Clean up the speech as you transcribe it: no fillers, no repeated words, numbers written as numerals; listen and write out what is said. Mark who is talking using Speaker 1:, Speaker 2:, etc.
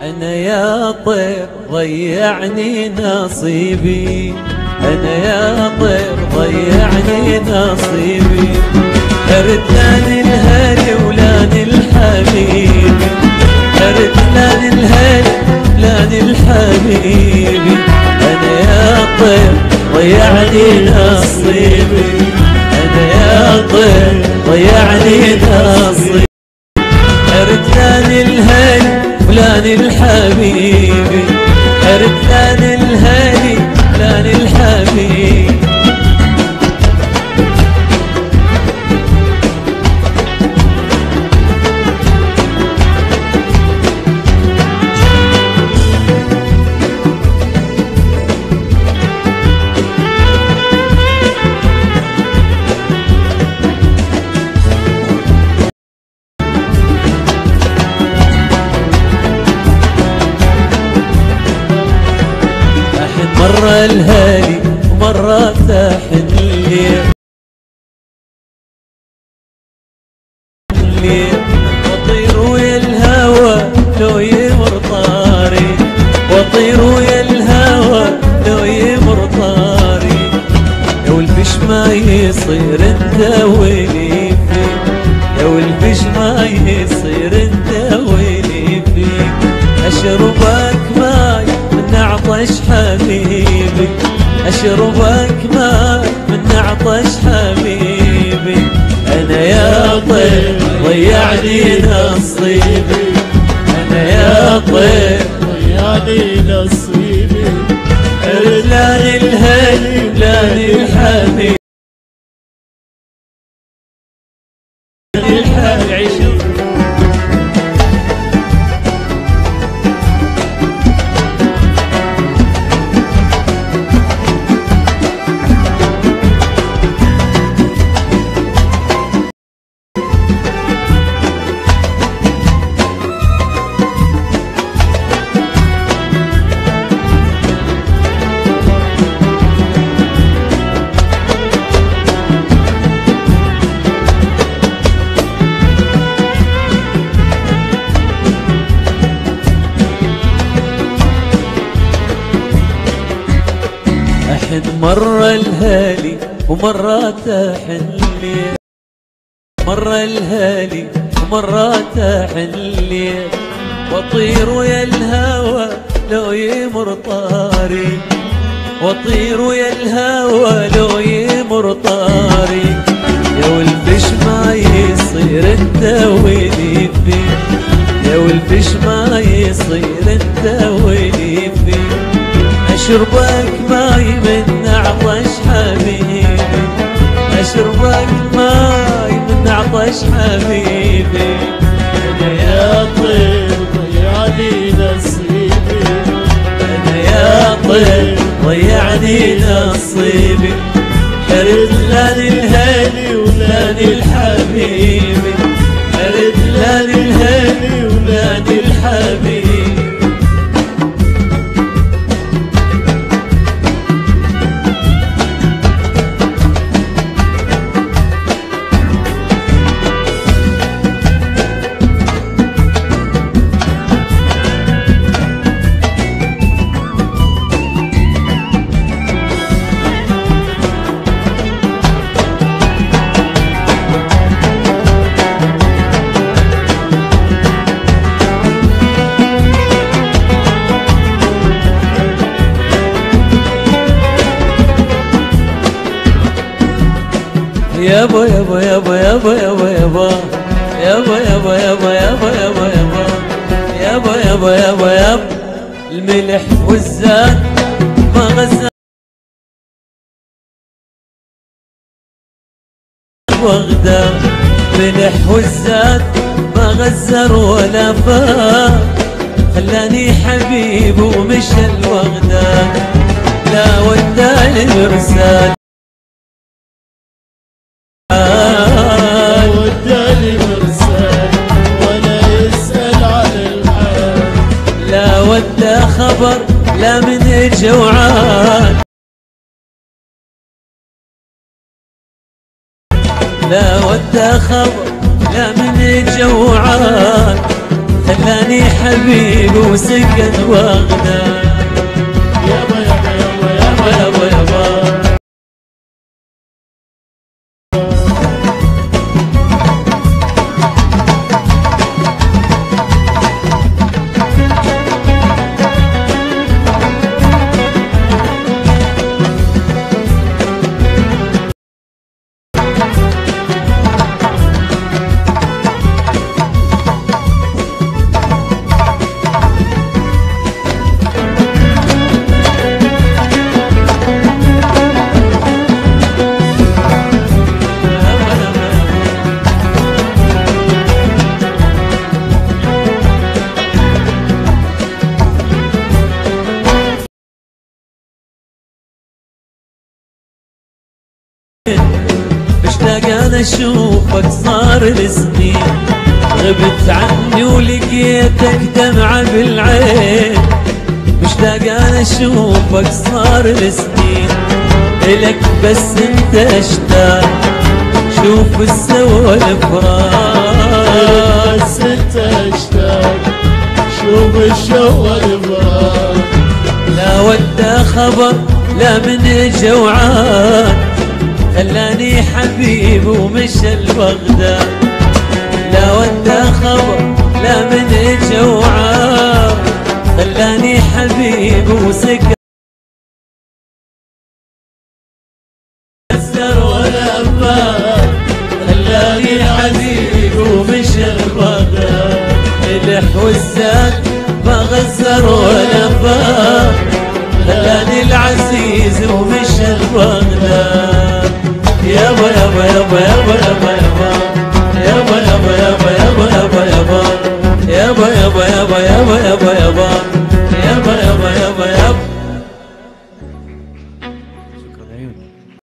Speaker 1: أنا يا طير ضيعني نصيبي، أنا يا طير ضيعني نصيبي، أرد لا للهالي ولا للحبيب، أرد لا للهالي لا للحبيب، أنا يا طير ضيعني نصيبي، أنا يا طير ضيعني نصيبي، أرد لا للهالي ولا للحبيب، أرد لا للهالي لا للحبيب. مرة الهالي ومرة تحن الليل، وطير ويا الهوى لو يمر طاري، وطير ويا الهوى لو يمر طاري، يا والفش ما يصير انت ولي فيك، يا والفش ما يصير انت ولي فيك، اشربك ماي من عطش حبيبي، اشربك ماي من عطش حبيبي، انا يا طير ضيعني نصيبي، انا يا طير
Speaker 2: ضيعني نصيبي،
Speaker 1: ارد لا للهالي لا للحبيب. مرة الهالي ومرة تحن الليل، مرة الهالي ومرة تحن الليل، وطير ويا الهوى لو يمر طاري، وطير ويا الهوى لو يمر طاري، يا والفش ما يصير انت ولي فيك، يا والفش ما يصير انت ولي فيك، اشربك ماي من عطش حبيبي، اشربك ماي من عطش حبيبي،
Speaker 2: انا يا طير ضيعني نصيبي،
Speaker 1: انا يا طير ضيعني نصيبي، ارد لا للهالي ولا للحبيب، ارد لا للهالي ولا للحبيب. يابا يابا يابا يابا يابا يابا يابا يابا يابا يابا يابا يابا يابا يابا يابا، الملح والزاد ما غزا وغدا، ملح والزاد ما غزر ولا فات، خلاني حبيب ومشى الوغدا، لا وداني المرسال،
Speaker 2: وداني مرسال ولا يسأل عن الحال،
Speaker 1: لا ودى خبر لا من جوعان، لا ودى خبر لا من جوعان، خلاني حبيبي وسكن بغداد.
Speaker 2: يابا يابا يابا يابا
Speaker 1: يابا يابا. مشتاق انا اشوفك صار لي سنين، غبت عني ولقيتك دمعة بالعين. مشتاق انا اشوفك صار لي سنين، الك بس انت اشتاق، شوف السوى الفراق.
Speaker 2: بس انت اشتاق، شوف الشوى الفراق.
Speaker 1: لا ودى خبر لا من جوعان، خلاني حبيبي ومشى لبغداد. لا ودى خبر لا من جوعان، خلاني حبيبي وسكن
Speaker 2: ولا أمان،
Speaker 1: خلاني حبيبي ومشى لبغداد. ملح والزاد ما غزر ولا فات، خلاني العزيز